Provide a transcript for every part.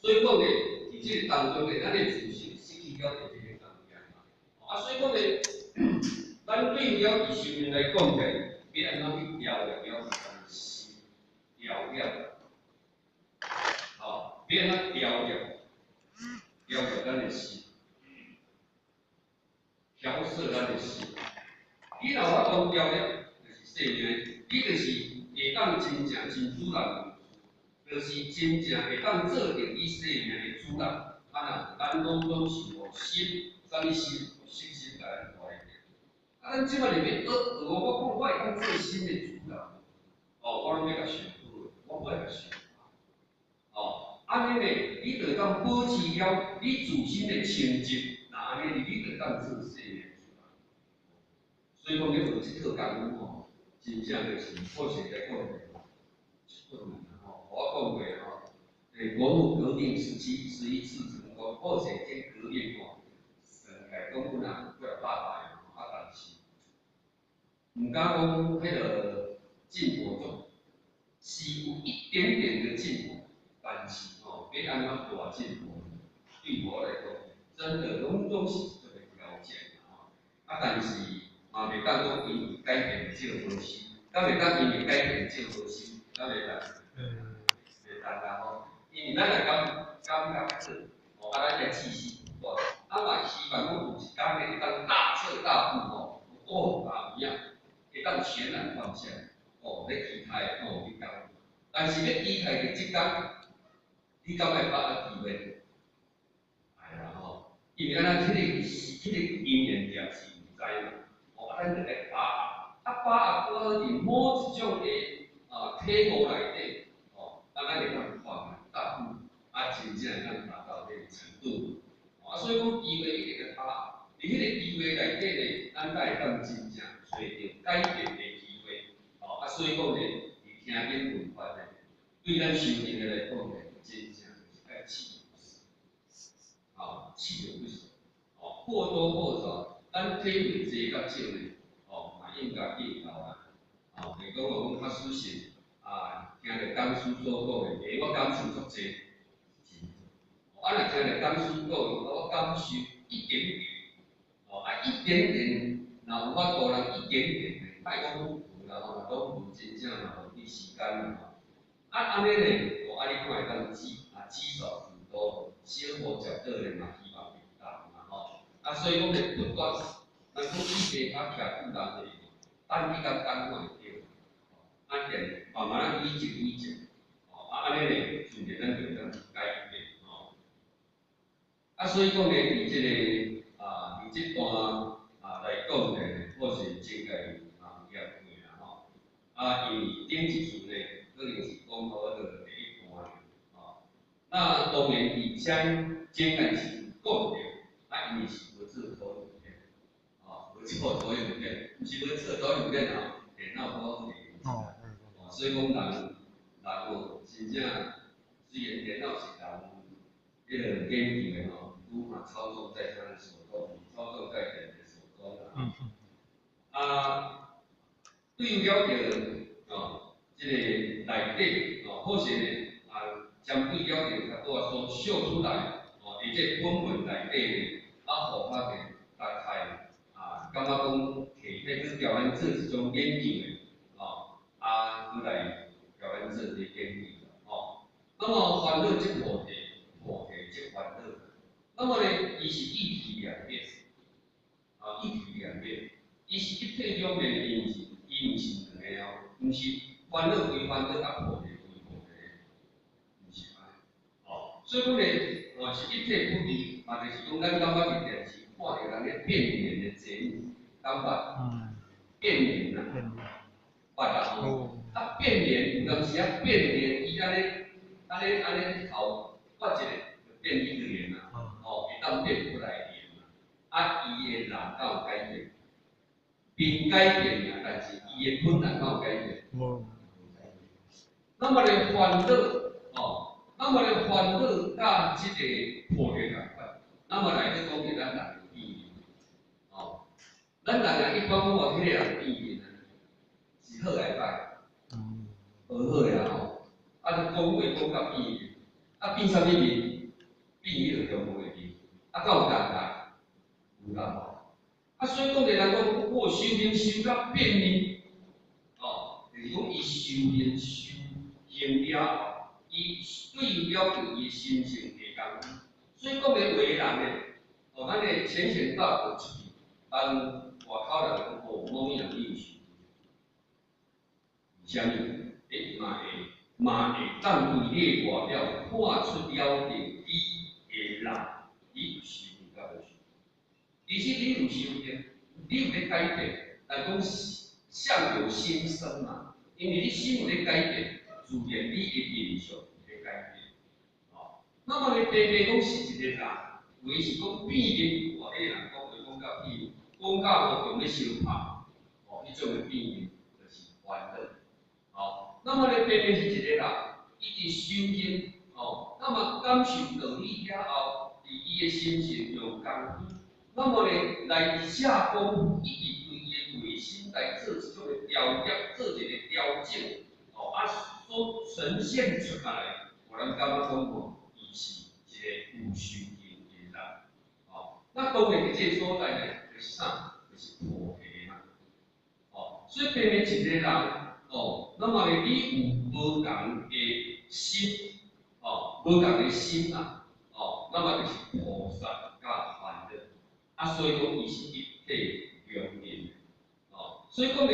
所以講咧，佇這个當中咧，咱的自性失去了這個當驗嘛。啊，所以講咧，咱對了佇修行來講咧，欲按怎去調練了咱的心，調練，吼，欲按怎調練，調練咱的心，調攝咱的心。你若有法度調練，就是生命，你就是會當真正真主人，就是真正會當做定你生命的主人。啊，若咱攏總是予心，啥物心？予色心共咱帶去。啊，咱這擺入去學，學我講我會當做心的主人，哦，我攏欲共想好，我無愛共想壞。哦，按呢呢，你就會當保持了你自身的清淨，若按呢，你就會當做生命的主人。所以講，欲學這套功夫吼，真正就是確實來講，是困難啦吼。我講過吼，國父革命11次成功，好勢這革命吼，算來講本啊幾若百擺啊，但是毋敢講彼个進步足，是有一點點的進步，但是吼，欲按怎大進步，對我來講，真的攏總是這個條件吼。啊，但是嘛袂當講因為改變這個模式，敢會當因為改變這個模式，敢會當？袂當啦吼，因為咱若感覺好，哦，啊，咱愛繼續不斷，啊嘛希望講有一工會當大徹大悟吼，哦，啊有影，會當全然放下，哦，咧期待哦，彼工，但是欲期待著這工，你敢會把握機會？哎啦吼，因為咱彼个是彼個因緣業是毋知嘛，哦，啊，咱著愛把握，啊，把握拄好佇某一種的體悟內底，哦，啊，咱會當恍然大悟，啊，真正會當達到彼个程度。啊，所以講機會一定愛把握，佇彼个機會內底咧，咱才會當真正揣著改變的機會。哦，啊，所以講咧，佇聽經聞法咧，對咱修行的來講咧，真正就是愛鍥而不捨，哦，鍥而不捨，哦，或多或少，咱體會濟佮少咧，哦，嘛應該應頭啊，哦，會講我講較舒適，啊，聽著講師所講的，欸，我感受足濟，真。啊，若聽著講師講，我感受一點點，哦，啊，一點點，若有法度人一點點的，莫講無啦吼，若講無真正嘛浪費時間啦吼。啊，按呢咧，哦，啊，你看會當積少成多，小步捷倒咧嘛，希望會大嘛吼。啊，所以講咧不斷，人講鐵腳徛久人的，等彼工等看會著。啊，然慢慢仔累積累積，哦，啊，按呢咧，自然咱就會當改變吼。啊，所以講咧，佇這个啊，佇這段來講咧，我是真共驗過啦吼。啊，因為頂一次咧，可能是講到彼个第一段吼。那當然，佇遮真個是有講著，啊，因為是無做投影片，哦，無做投影片，毋是無做投影片吼，電腦無好哦，所以講人人哦，真正雖然電腦是人彼个研究的吼，無法操縱在他的手中，操縱在人的手中啦。啊，對了著哦，這个內底哦，好勢呢啊，針對了著較拄仔所秀出來哦，佇這本文內底呢，啊，予較個大概啊，感覺講體會去共咱做一種研究的，哦，啊，閣來共咱做這個研究吼。那麼煩惱即菩提，菩提即煩惱。那麼呢，伊是一體兩面，啊，一體兩面，伊是一體兩面的，伊毋是兩个哦，毋是煩惱歸煩惱，啊，菩提歸菩提，毋是按呢，哦，所以講呢，哦，是一體不離，嘛就是講咱感覺佇電視看著人咧變臉的節目，感覺變臉啊，捌啦吼，啊變臉有當時啊變臉，伊按呢按呢按呢頭發一个就變一個臉啊，哦，會當變過來臉啊，啊，伊的人敢有改變？面改變爾，但是伊的本來敢有改變？無。那麼咧煩惱，哦，那麼咧煩惱佮這个菩提仝款，那麼來咧講著咱人的變面，哦，咱人啊一般講話彼个人變面啊，是好抑歹？無好啊吼，啊，你講話講甲變面，啊變啥物面？變彼個中無會記，啊，敢有共來？無啦吼。啊，所以講咧，人講我修行修甲變面，哦，就是講伊修行修行了後，伊對了著伊的心性下功夫。所以講咧，有的人咧，哦，咱的淺顯大德出去，但外口人講哦，某物人你有修行，為啥物？欸，嘛會當對你的外表看出了著你的人，你有修行佮無修行。其實你有修行，你有咧改變，但講相由心生嘛，因為你心有咧改變，自然你的面相有咧改變。哦，那麼咧，白白講是一個人，有的是講變面，哇，彼個人講話講甲變，講甲無用咧相拍，哦，彼種的變面就是煩惱。哦，那麼咧，白白是一個人，伊佇修行，哦，那麼感受道理了後，佇伊的心性用功夫。那麼呢，來下功夫，一直對伊的內心來做一種的調節，做一個調整，哦，啊，所呈現出來，予咱感覺講吼，伊是一個有修行的人，哦，那當然佇這個所在呢，就是啥？就是菩提嘛，哦，所以變成一個人，哦，那麼呢，你有無仝的心，哦，無仝的心啊，哦，那麼就是菩薩佮煩惱。啊，所以講伊是一體兩面的，哦，所以講呢，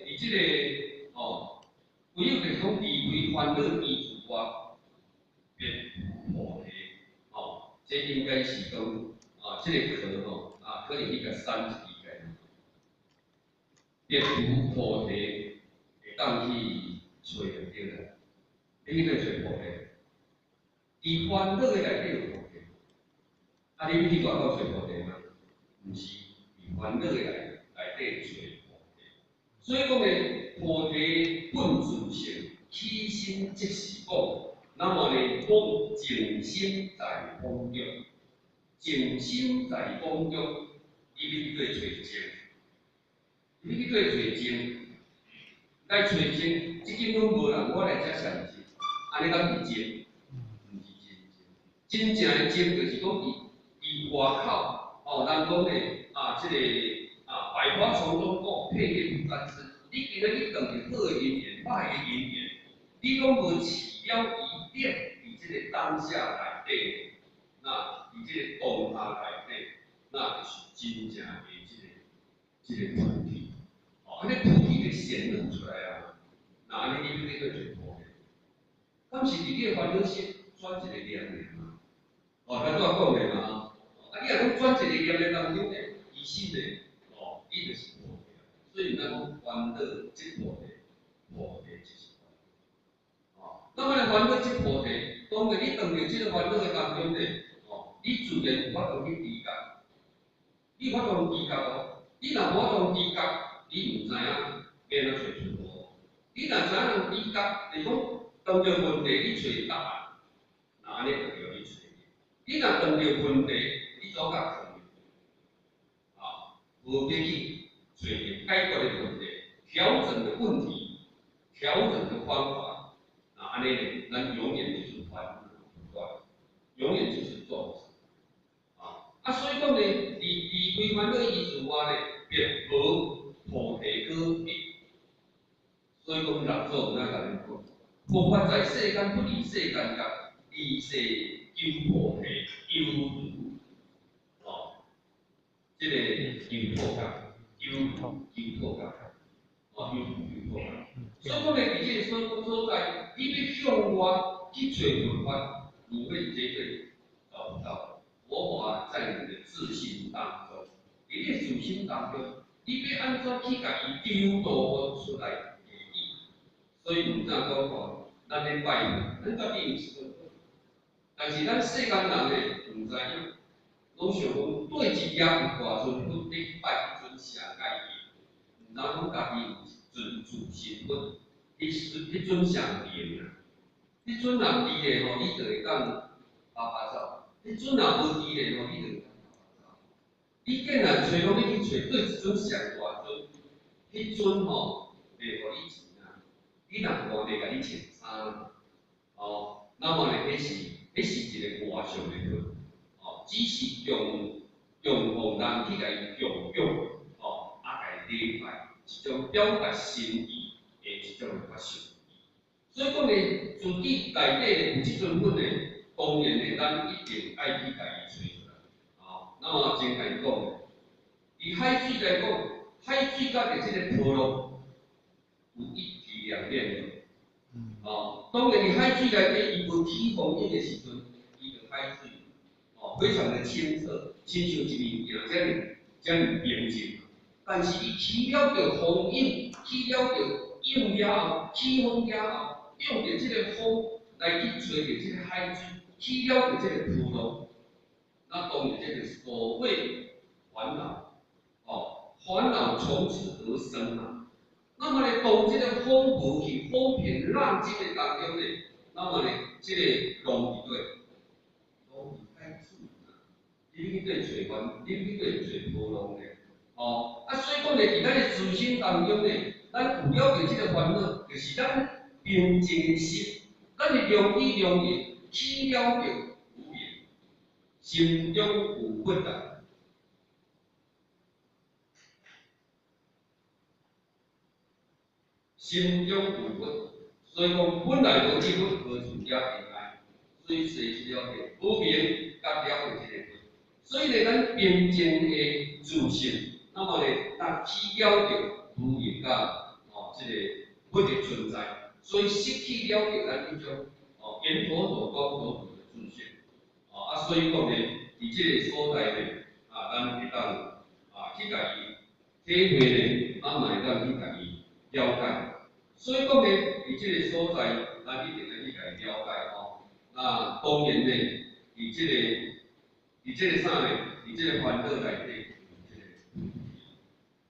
佇這個哦，唯有就是講離開煩惱依自外，便菩提，哦，這應該是講啊，這個課吼，啊，可能去共刪一字個，便菩提會當去揣就對啦，你去佗揣菩提？佇煩惱的內底有菩提，啊，你欲去外口揣菩提嗎？毋是，佇煩惱的內底揣菩提。所以講呢，菩提本自性，起心即是講，那麼呢，講淨心在風中，淨心在風中，你欲去佗揣靜？你欲去佗揣靜？來揣靜，這間攏無人，我來遮禪靜，按呢敢是靜？毋是真正，真正的靜就是講佇外口。哦，人講咧，啊，這個啊，百花叢中過，片葉不沾身。你今仔去碰著好的因緣，歹的因緣，你攏無起了疑點，佇這個當下內底，那佇這個當下內底，那就是真正的這個菩提。哦，按呢菩提就顯露出來啊。那按呢你欲去佗揣菩提？敢是佇你的煩惱心轉一個念爾嘛？哦，咱拄仔講的嘛。啊，你若講轉一個念的當中呢，其實呢，哦，伊就是菩提。所以咱講煩惱即菩提，菩提即是煩惱。哦，那麼呢，煩惱即菩提，當然你碰著這個煩惱的當中呢，哦，你自然有法度去知覺，你有法度知覺哦。你若無法度知覺，你毋知影欲按怎揣出路。你若知影知覺，就是講碰著問題你揣答案，那按呢就著你揣。你若碰著問題，你總較可能，啊，無欲去揣解決的問題，調整的問題，調整的方法，那按呢呢，咱永遠就是煩惱不斷，永遠就是眾生，啊，啊，所以講呢，離開煩惱以之外呢，別無菩提可得。所以講六祖哪共咱講，佛法在世間不離世間覺，離世求菩提，猶如哦，這個求兔角，猶如求兔角，哦，猶如求兔角。所以講呢，佇這個所在，你欲向外去揣佛法，你會絕對找不到。佛法在你的自心當中，佇你的自心當中，你欲按怎去共伊丟導出來會意？所以毋知講吼，咱咧拜佛，咱家己有一尊佛，但是咱世間人呢，毋知影，攏想講對一粒有大尊佛，你去拜彼尊上蓋伊，毋知講家己有一尊自心佛，彼尊上靈啊，彼尊若佇咧吼，你就會當趴趴走；彼尊若無佇咧吼，你就會當趴趴走。你竟然揣攏欲去揣對一尊上大尊，彼尊吼袂予你錢啊！你若無袂共你穿衫，哦，那麼呢，彼是一個外相的佛。只是供供奉人去共伊供養，吼，啊，共伊禮拜，一種表達心意的一種的法式。所以講咧，自己內底咧有這尊佛咧，當然咧，咱一定愛去共伊揣出來。哦，那麼先共伊講，以海水來講，海水佮著這個波浪有一體兩面的。哦，當然，佇海水內底，伊無起風湧的時陣，伊就海水，哦，非常的清澈，親像一面鏡遮爾遮爾平靜。但是伊起了著風湧，起了著湧了後，起風了後，用著這個風來去吹著這個海水，起了著這個波浪，那當然這個所謂煩惱，哦，煩惱從此而生啊。那麼呢，當這個風無去，風平浪靜的當中呢，那麼呢，這個浪佇佗，浪佇海水啊，你去佗揣煩，你去佗揣波浪呢？哦，啊，所以講呢，佇咱的自心當中呢，咱有了著這個煩惱，就是咱平靜的心，咱的良知良言起了著無明，心中有佛啊，心中有佛，所以講本來無一物，何處惹塵埃？所以說是了著無明佮了著這個佛，所以呢，咱平靜的自性，那麼呢，當起了著無明佮哦，這個佛的存在，所以失去了著咱彼種哦，緣頭所光所土的自性，哦啊，所以講呢，佇這個所在呢，啊，咱會當啊去共伊體會呢，咱嘛會當去共伊了解。所以講呢，佇這個所在，咱一定愛去共伊了解吼。那當然呢，佇這個啥呢？佇這個煩惱內底有這個問題，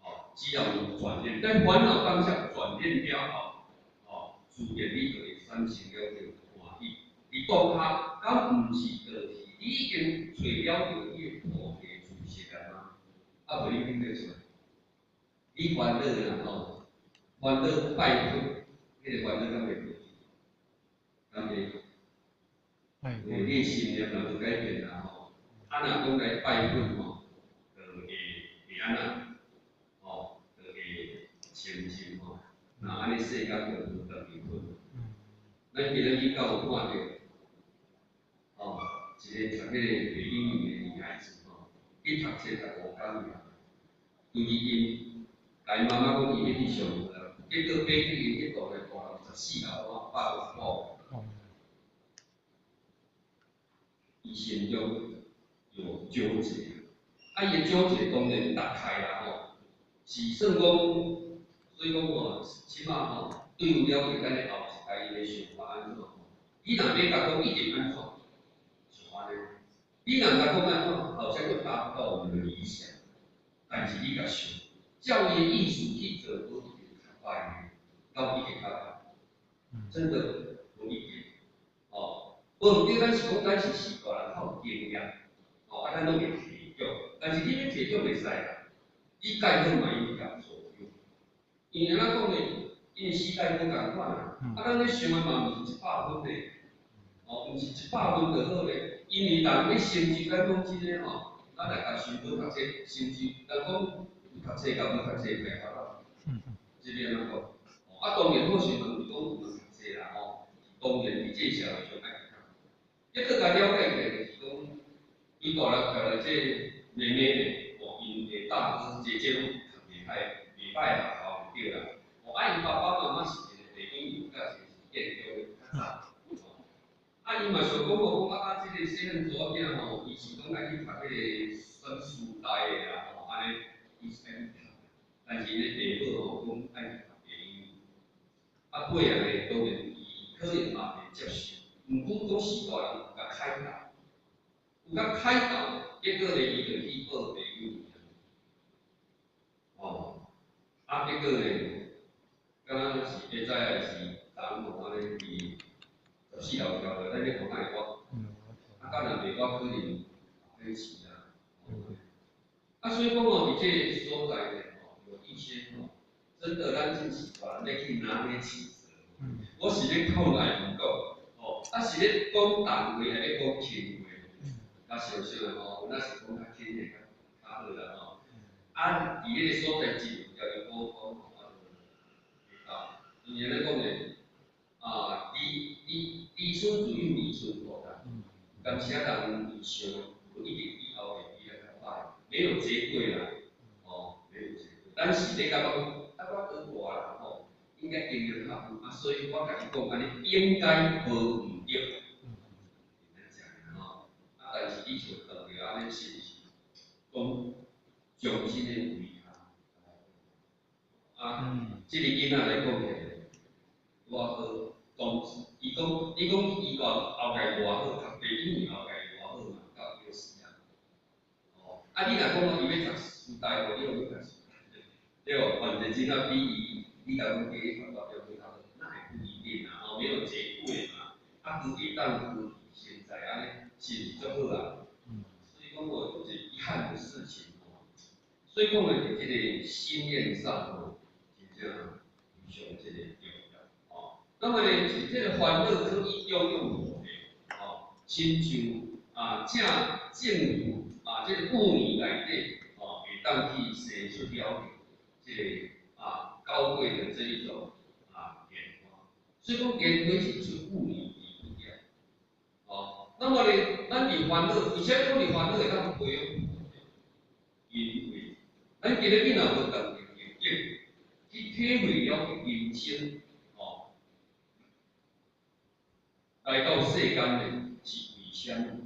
哦，只要有轉念，在煩惱當下轉念了後，哦，自然你就會產生了這個歡喜。佇當下，敢毋是就是你已經揣了著你的菩提知識啊嗎？啊，無你變做啥？你煩惱啦吼，煩惱拜佛，彼個煩惱敢會過去？敢會？因為你的心念若無改變啦吼，啊若講來拜佛吼，就會會按怎？吼，就會清淨吼。若按呢世間就無轉去佛。咱今日去到有看著，吼，一個讀彼個袂英語的女孩子吼，去讀冊讀5工爾，對伊𪜶共伊媽媽講伊欲去上學啦，結果爬去𪜶彼棟的大樓14樓，150塊。伊心中有糾結，啊，伊的糾結當然大概啦吼，是算講，所以講吼，起碼吼，對有了解咱的後一代伊的想法按怎吼，你若欲共講一定按怎，是按呢？你若共講按怎，好像又達不到我們的理想，但是你共想，照伊的意思去做，無一定較歹呢，敢有一定較歹？真的無一定，哦。無毋對，咱是講咱是是大人較有經驗，哦，啊，咱攏會提供，但是你欲提供袂使啦，你蓋好嘛應該所有，因為按怎講呢？因為時代無仝款啊，啊，咱咧想的嘛毋是100分的，哦，毋是100分就好咧。因為人欲成就，咱講真的吼，咱來共想無讀冊成就，人講有讀冊佮無讀冊袂合啊，這欲按怎講？啊，當然好想問是講有讀冊啦吼，當然佇這個社會上愛去讀。結果共了解起來，就是講，伊大人跳來這妹妹呢，哦，𪜶的大哥姐姐攏讀袂歹，袂歹學校就對啦。哦，啊，𪜶爸爸媽媽是一個地方有，佮一個是建中的較早。哦，啊，伊嘛想講吼，講啊，這個細漢查某囝吼，伊是講愛去讀彼個選師大的啦，吼，按呢，伊是愛去讀，但是呢，爸母吼講愛去讀電影。啊，尾仔呢，當然伊可能嘛袂接受。毋過講是大人有共開導，有共開導，結果呢，伊就去報電影。哦，啊，結果呢，敢若是下早還是昨昏吼，按呢佇14樓跳落，咱咧看敢會活，啊，敢若袂活可能彼死啊。啊，所以講吼，佇這個所在呢，吼，有一些吼，真的咱真是大人欲去拿捏取捨。我是咧講來毋講，吼，啊是咧講重話，抑咧講輕話？小小的吼，有那是講較輕的較較好啦吼。啊，佇彼个所在真有共伊溝通吼，啊，就會到。就是按呢講的，啊，離村自有離村苦啦。敢啥人會想，無一定以後會比咱較歹，沒有絕對啦，哦，沒有絕對。咱是咧感覺講，啊，我倒大啦吼，應該經驗較有，啊，所以我共伊講按呢，應該無毋對。吼，啊，但是你像當著按呢，是毋是講終身的遺憾？啊，這个囡仔來講起來，偌好，講伊講，伊講伊後後蓋偌好，讀第一年後蓋偌好嘛，到伊要死啊！哦，啊，你若講伊欲讀師大，予你欲讀師大，對無？反正真仔比伊，你共講加讀到標準較好，那也不一定啊，吼，沒有絕對嘛。啊，佢會當科技現在按呢，是毋是足好啊？所以講我有一個遺憾的事情吼，所以講呢，佇這个心願上吼，真正非常這個重要吼。那麼呢，是這個煩惱可以應用無的，吼，親像啊正正如啊這個污泥內底，吼，會當去生出了這個啊高貴的這一種啊蓮花。所以講蓮花是出污泥而不染，哦。那麼呢，咱佇煩惱，而且講佇煩惱會當培養，因為咱今日若無仝個環境去體會了人生，哦，來到世間呢是為啥物？